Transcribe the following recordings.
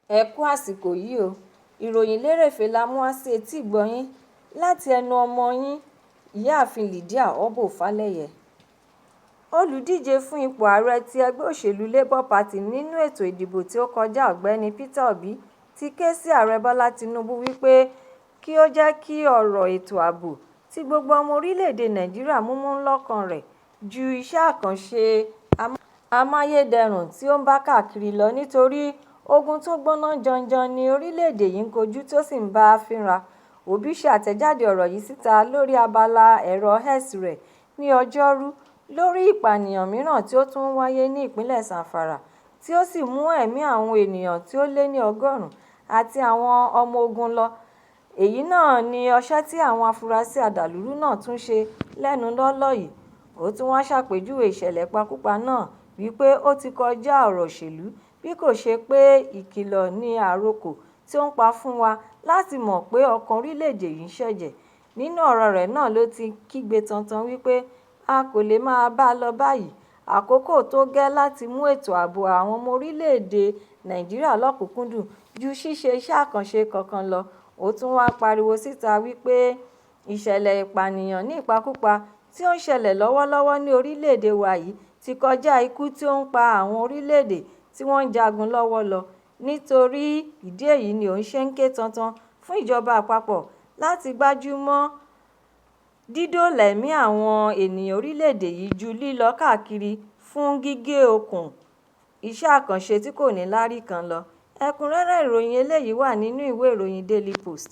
Ẹ kú àsìkò yìí o. Ìròyìn lérèfé la mú wá sí etí-ìgbọ́ yín láti ẹnu ọmọ yín, Ìyáàfin Lydia Obbo Falẹyẹ. Olùdíje fún ipò ààrẹ ti ẹgbẹ́ òṣèlú Labour Party nínú ètò ìdìbò tí ó kọjá, Ọ̀gbẹ́ni Peter Obi, ti ké sí Ààrẹ Bọ́lá Tinubu wípé kí ó jẹ́ kí ọ̀rọ̀ ètò ààbò tí gbogbo ọmọ orílẹ̀-èdè Nàìjíríà múmú lọ́kàn rẹ̀ ju iṣẹ́ àkànṣe amáyédẹrùn tí ó ń bá káàkiri lọ, nítorí ogun tó gbóná janjan ní orílẹ̀-èdè yìí ń kojú tí ó sì ń bá a fínra. Obi ṣe àtẹ̀jáde ọ̀rọ̀ yìí síta lórí abala ẹ̀rọ X rẹ̀ ní Ọjọ́rú, lórí ìpànìyàn mìíràn tí ó tún wáyé ní ìpínlẹ̀ Zamfara tí ó sì mú ẹ̀mí àwọn ènìyàn tí ó lé ní 100 àti àwọn ọmọ ogun lọ. Èyí náà ni ọṣẹ́ tí àwọn afurasí adàlúrú náà tún ṣe lẹ́nu lọ́ọ́lọ́ yìí. Ó tún wá ṣàpèjúwe ìṣẹ̀lẹ̀ ìpakúpa náà wípé ó ti kọjá ọ̀rọ̀ òṣèlú bí kò ṣe pé ìkìlọ̀ ní àròkọ tí ó ń pa fún wa láti mọ̀ pé ọkàn orílẹ̀-èdè yìí ń ṣẹ̀jẹ̀. Nínú ọ̀rọ̀ rẹ̀ náà ló ti kígbe tantan wípé a kò lè máa bá a lọ báyìí, àkókò tó gẹ́ láti mú ètò ààbò àwọn ọmọ orílẹ̀-èdè Nàìjíríà lọ́kùnkúndùn ju ṣíṣe iṣẹ́ àkànṣe kankan lọ. Ó tún wá pariwo síta wípé ìṣẹ̀lẹ̀ ìpànìyàn ní ìpakúpa tí ó ń ṣẹlẹ̀ lọ́wọ́lọ́wọ́ ní orílẹ̀-èdè wa yìí ti kọjá ikú tí ó ń pa àwọn orílẹ̀-èdè tí wọ́n ń jagun lọ́wọ́ lọ. Nítorí ìdí èyí ni òun ṣe ń ké tantan fún ìjọba àpapọ̀ láti gbájúmọ́ dídóòlà ẹ̀mí àwọn ènìyàn orílẹ̀-èdè yìí ju lílọ káàkiri fún gígé okùn iṣẹ́ àkànṣe tí kò níláárí kan lọ. Ẹ̀kúnrẹ́rẹ́ ìròyìn eléyìí wà nínú ìwé ìròyìn Daily Post.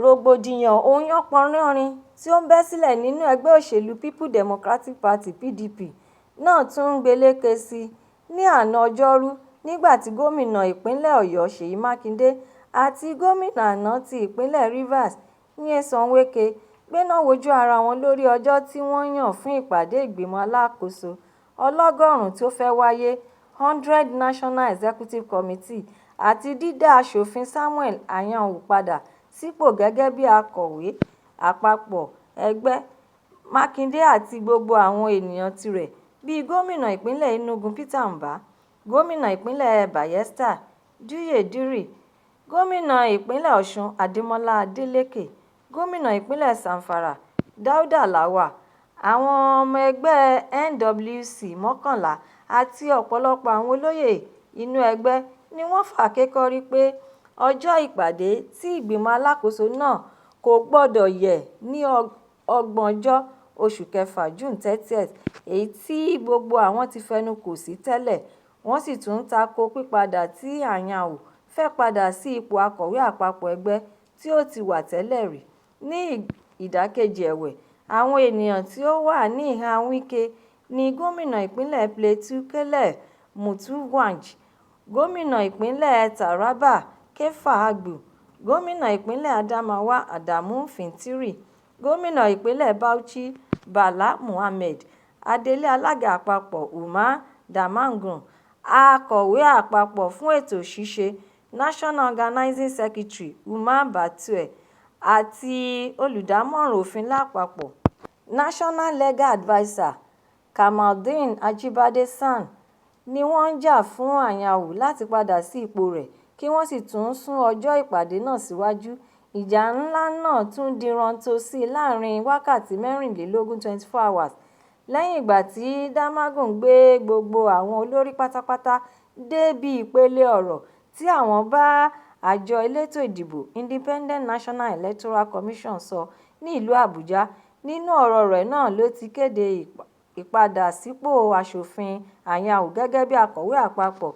Rògbòdìyàn ohun yánpọnyánrin tí ó ń bẹ́ sílẹ̀ nínú ẹgbẹ́ òṣèlú People Democratic Party (PDP) náà tún ń peléke sí i ní àná Ọjọ́rú, nígbà tí gómìnà ìpínlẹ̀ Ọ̀yọ́ Ṣèyí Mákindé àti gómìnà àná ti ìpínlẹ̀ Rivers Nyesom Wike gbéná wojú ara wọn lórí ọjọ́ tí wọ́n yàn fún ìpàdé ìgbìmọ̀ alákòóso ọlọ́gọ́rùn-ún tí ó fẹ́ wáyé 100 National Executive Committee àti dídá Aṣòfin Samuel Anyanwu padà sípò gẹ́gẹ́ bí akọ̀wé àpapọ̀ ẹgbẹ́. Mákindé àti gbogbo àwọn ènìyàn tirẹ̀ bíi gómìnà ìpínlẹ̀ Enugu Peter Mbah, gómìnà ìpínlẹ̀ Bayelsa Douye Diri, gómìnà ìpínlẹ̀ Ọ̀ṣun Adémọ́lá Adélékè, gómìnà ìpínlẹ̀ Zamfara Dauda Lawal, àwọn ọmọ ẹgbẹ́ NWC 11 àti ọ̀pọ̀lọpọ̀ àwọn olóyè inú ẹgbẹ́ ni wọ́n fàákékọ́rí pé ọjọ́ ìpàdé tí ìgbìmọ̀ alákòóso náà kò gbọdọ̀ yẹ̀ ní ògbóǹjọ́ oṣù kẹfà (June 30), èyí tí gbogbo àwọn ti fẹnu kò sí tẹ́lẹ̀. Wọ́n sì tún tako pípadà tí Anyanwu fẹ́ padà sí ipò akọ̀wé àpapọ̀ ẹgbẹ́ tí ó ti wà tẹ́lẹ̀ rí. Ní ìdàkejì ẹ̀wẹ̀, àwọn ènìyàn tí ó wà ní ìhà Wike ní gómìnà ìpínlẹ̀ Plateau Caleb Mutfwang, gómìnà ìpínlẹ̀ Taraba Kefas Agbu, gómìnà ìpínlẹ̀ Adamawa Adamu Fintiri, gómìnà ìpínlẹ̀ Bauchi Bala Mohammed, adelé alága àpapọ̀ Umar Damagum, akọ̀wé àpapọ̀ fún ètò ṣíṣe (National Organizing Secretary) Umar Bature àti olùdámọ̀ràn òfin lápapọ̀ (National Legal Adviser) Kamaldeen Ajíbádé SAN ni wọ́n ń jà fún Anyanwu láti padà sí ipò rẹ̀ kí wọ́n sì tún sún ọjọ́ ìpàdé náà síwájú. Ìjà ńlá náà tún di ráńtó sí i láàrin wákàtí mẹ́rìnlélógún (24 hours) lẹ́yìn ìgbà tí Damagum gbé gbogbo àwọn olórí pátápátá dé ibi ìpele ọ̀rọ̀ tí àwọn bá àjọ elétò ìdìbò Independent National Electoral Commission sọ ní ìlú Àbújá. Nínú ọ̀rọ̀ rẹ̀ náà ló ti kéde ìpadàsípò Aṣòfin Anyanwu gẹ́gẹ́ bí akọ̀wé àpapọ̀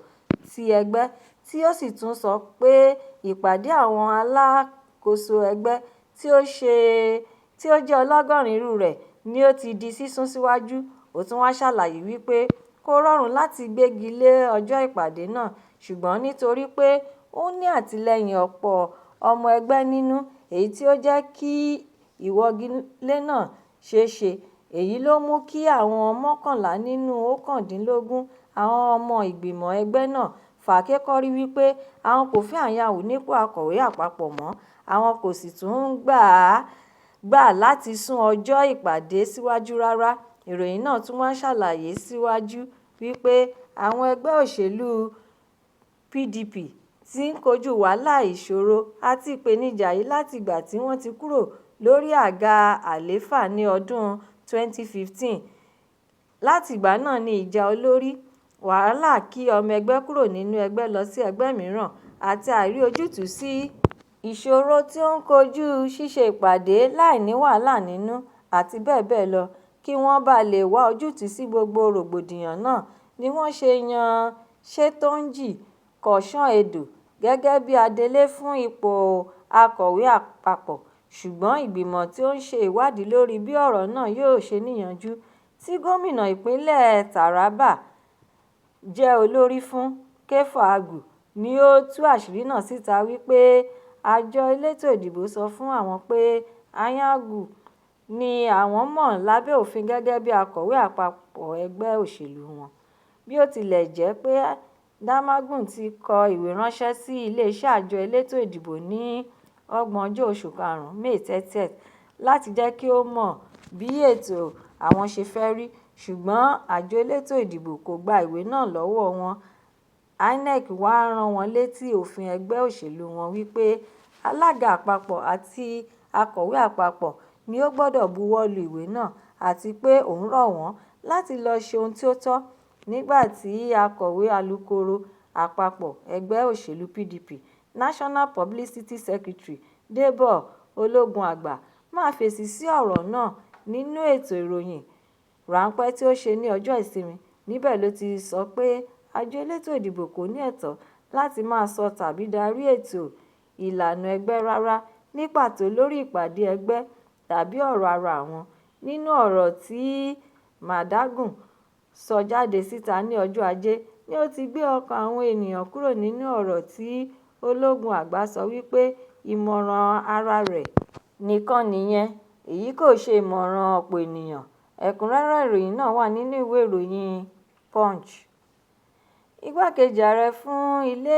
ti ẹgbẹ́, tí ó sì tún sọ pé ìpàdé àwọn alákòóso ẹgbẹ́ tí ó jẹ́ ọlọ́gọ́rin irú rẹ̀ ni ó ti di sísún síwájú. Ó tún wá ṣàlàyé wípé kò rọrùn láti gbégi lé ọjọ́ ìpàdé náà, ṣùgbọ́n nítorí pé ó ní àtìlẹ́yìn ọ̀pọ̀ ọmọ ẹgbẹ́ nínú, èyí tí ó jẹ́ kí ìwọ́gilé náà ṣeéṣe. Èyí ló mú kí àwọn 11 nínú 19 àwọn ọmọ ìgbìmọ̀ ẹgbẹ́ náà fàákékọ́rí wípé àwọn kò fẹ́ Anyanwu nípò akọ̀wé àpapọ̀ mọ́, àwọn kò sì tún gbà láti sún ọjọ́ ìpàdé síwájú rárá. Ìròyìn náà tún wá ṣàlàyé síwájú wípé àwọn ẹgbẹ́ òṣèlú PDP ti ń kojú wàhálà, ìṣòro àti ìpèníjà yìí láti ìgbà tí wọ́n ti kúrò lórí àga àlééfà ní ọdún 2015. Láti ìgbà náà ni ìjà olórí, wàhálà kí ọmọ ẹgbẹ́ kúrò nínú ẹgbẹ́ lọ sí ẹgbẹ́ mìíràn àti àìrí ojútùú sí ìṣòro tí ó ń kojú ṣíṣe ìpàdé láì ní wàhálà nínú àti bẹ́ẹ̀ bẹ́ẹ̀ lọ. Kí wọ́n bá lè wá ojútùú sí gbogbo rògbòdìyàn náà ni wọ́n ṣe yan Ṣètọ́njí Kọ̀sán-Ẹdọ̀ gẹ́gẹ́ bí adelé fún ipò akọ̀wé àpapọ̀. Ṣùgbọ́n ìgbìmọ̀ tí ó ń ṣe ìwádìí lórí bí ọ̀rọ̀ náà yóò ṣe níyanjú, tí gómìnà ìpínlẹ̀ Taraba jẹ́ olórí fún, Kefo Agu, ni ó tú àṣírí náà síta wípé àjọ elétò ìdìbò sọ fún àwọn pé Anyanwu ni àwọn mọ̀ lábẹ́ òfin gẹ́gẹ́ bí akọ̀wé àpapọ̀ ẹgbẹ́ òṣèlú wọn. Bí ó tilẹ̀ jẹ́ pé Damagun ti kọ ìwé ránṣẹ́ sí iléeṣẹ́ àjọ elétò ìdìbò ní 30 oṣù karùn-ún (May 30) láti jẹ́ kí ó mọ bí ètò àwọn ṣe fẹ́ rí, ṣùgbọ́n àjọ elétò ìdìbò kò gba ìwé náà lọ́wọ́ wọn. INEC wá rán wọn létí òfin ẹgbẹ́ òṣèlú wọn wípé alága àpapọ̀ àti akọ̀wé àpapọ̀ ni ó gbọ́dọ̀ buwọ́ lu ìwé náà, àti pé òun rọ̀ wọ́n láti lọ ṣe ohun tí ó tọ́. Nígbà tí akọ̀wé alukoro àpapọ̀ ẹgbẹ́ òṣèlú PDP, National Publicity Secretary Debo Ológunàgbà máa fèsì sí ọ̀rọ̀ náà nínú ètò ìròyìn ráńpẹ́ tí ó ṣe ní ọjọ́ Ìsinmi, níbẹ̀ ló ti sọ pé àjọ elétò ìdìbò kò ní ẹ̀tọ́ láti máa sọ tàbí darí ètò ìlànà ẹgbẹ́ rárá, ní pàtó lórí ìpàdé ẹgbẹ́ tàbí ọ̀rọ̀ ara àwọn. Nínú ọ̀rọ̀ tí Màdágún sọ jáde síta ní ọjọ́ Ajé ni ó ti gbé ọkàn àwọn ènìyàn kúrò nínú ọ̀rọ̀ tí Ológunàgbà sọ wípé ìmọ̀ràn ara rẹ̀ nìkan nìyẹn, èyí kò ṣe ìmọ̀ràn ọ̀pọ̀ ènìyàn. Ẹ̀kúnrẹ́rẹ́ ìròyìn náà wà nínú ìwé ìròyìn Punch. Igbákejì ààrẹ fún ilé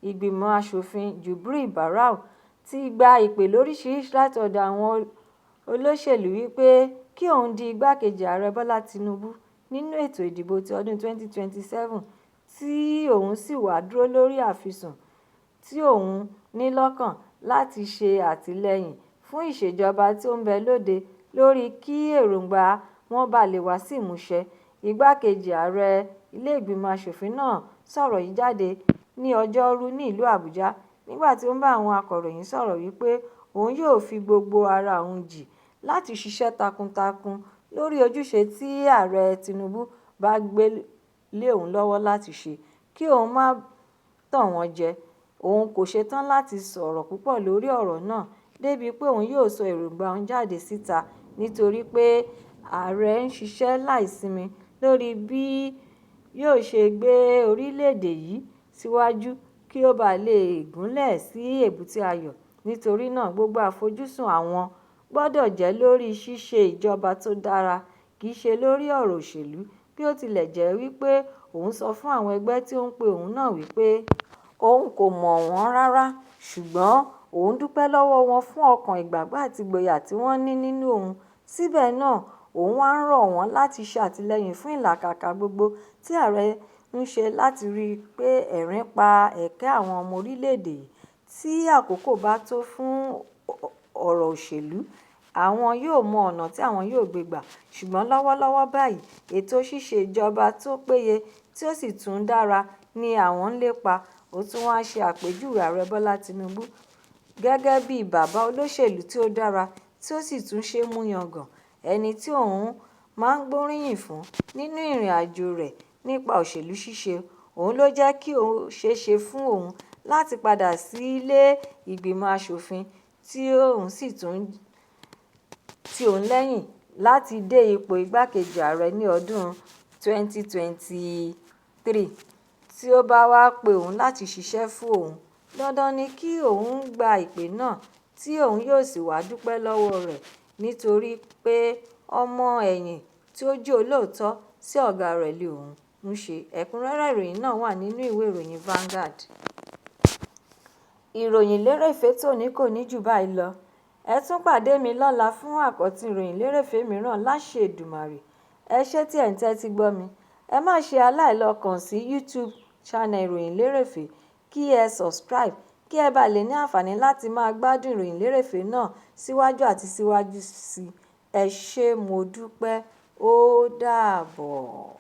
ìgbìmọ̀ aṣòfin Jubril Barau ti gba ìpè lóríṣiríṣi láti ọ̀dọ̀ àwọn olóṣèlú wípé kí òun di igbákejì ààrẹ Bọ́lá Tinubu nínú ètò ìdìbò ti ọdún 2027, tí òun sì wá dúró lórí àfisùn tí òun ní lọ́kàn láti ṣe àtìlẹ́yìn fún ìṣèjọba tí ó ń bẹ lóde lórí kí èròǹgbà wọn bá lè wá sí ìmúṣẹ. Igbákejì ààrẹ ilé ìgbìmọ̀ aṣòfin náà sọ̀rọ̀ yìí jáde ní Ọjọ́rú ní ìlú Àbújá nígbà tí ó ń bá àwọn akọ̀ròyìn sọ̀rọ̀ wípé òun yóò fi gbogbo ara òun jì láti ṣiṣẹ́ takuntakun lórí ojúṣe tí ààrẹ Tinubu bá gbé lé òun lọ́wọ́ láti ṣe, kí òun má tàn wọ́n jẹ. Òun kò ṣetán láti sọ̀rọ̀ púpọ̀ lórí ọ̀rọ̀ náà débi pé òun yóò sọ èròǹgbà òun jáde síta nítorí pé ààrẹ ń ṣiṣẹ́ láìsinmi lórí bí yóò ṣe gbé orílẹ̀-èdè yìí síwájú kí ó bá lè gúnlẹ̀ sí èbúté ayọ̀. Nítorí náà gbogbo àfojúsùn àwọn gbọ́dọ̀ jẹ́ lórí ṣíṣe ìjọba tó dára, kì í ṣe lórí ọ̀rọ̀ òṣèlú. Bí ó tilẹ̀ jẹ́ wípé òun sọ fún àwọn ẹgbẹ́ tí ó ń pe òun náà wípé òun kò mọ̀ wọ́n rárá, ṣùgbọ́n òun dúpẹ́ lọ́wọ́ wọn fún ọkàn ìgbàgbọ́ àti ìgboyà tí wọ́n ní nínú òun. Síbẹ̀ náà, òun wá ń rọ̀ wọ́n láti ṣe àtìlẹ́yìn fún ìlàkàkà gbogbo tí ààrẹ ń ṣe láti rí i pé ẹ̀rín pa ẹ̀kẹ́ àwọn ọmọ orílẹ̀-èdè yìí. Tí àkókò bá tó fún ọ̀rọ̀ òṣèlú, àwọn yóò mọ ọ̀nà tí àwọn yóò gbé gbà. Ṣùgbọ́n lọ́wọ́lọ́wọ́ báyìí, ètò ṣíṣe ìjọba tó péye tí ó sì tún dára ni àwọn ń lépa. Ó tún wá ṣe àpèjúwe ààrẹ Bọ́lá Tinubu gẹ́gẹ́ bí bàbá olóṣèlú tí ó dára tí ó sì tún ṣe é mú yangàn, ẹni tí òun máa ń gbóríyìn fún nínú ìrìnàjò rẹ̀ nípa òṣèlú ṣíṣe. Òun ló jẹ́ kí ó ṣeéṣe fún òun láti padà sílé ìgbìmọ̀ aṣòfin tí òun sì tún ti òun lẹ́yìn láti dé ipò igbákejì ààrẹ ní ọdún 2023. Tí ó bá wá pe òun láti ṣiṣẹ́ fún òun, dandan ni kí òun gba ìpè náà tí òun yóò sì wá dúpẹ́ lọ́wọ́ rẹ̀ nítorí pé ọmọ ẹ̀yìn tí ó jẹ́ olóòótọ́ sí ọ̀gá rẹ̀ ni òun ń ṣe. Ẹ̀kúnrẹ́rẹ́ ìròyìn náà wà nínú ìwé ìròyìn Vanguard. Ìròyìn lérèfé tòní kò ní jù báyìí lọ. Ẹ tún pàdé mi lọ́la fún àkọ́tún ìròyìn lérèfé mìíràn láṣẹ Èdùmàrè. Ẹ ṣé tí ẹ̀ ń tẹ́tí gbọ́ mi. Ẹ má ṣe aláìlọ kàn sí YouTube channel Ìròyìn Lérèfé. Kí ẹ subscribe kí ẹ bá lè ní àǹfààní láti máa gbádùn ìròyìn lérèfé náà síwájú àti síwájú sí i. Ẹ ṣé, mo dúpẹ́, ó dàbọ̀.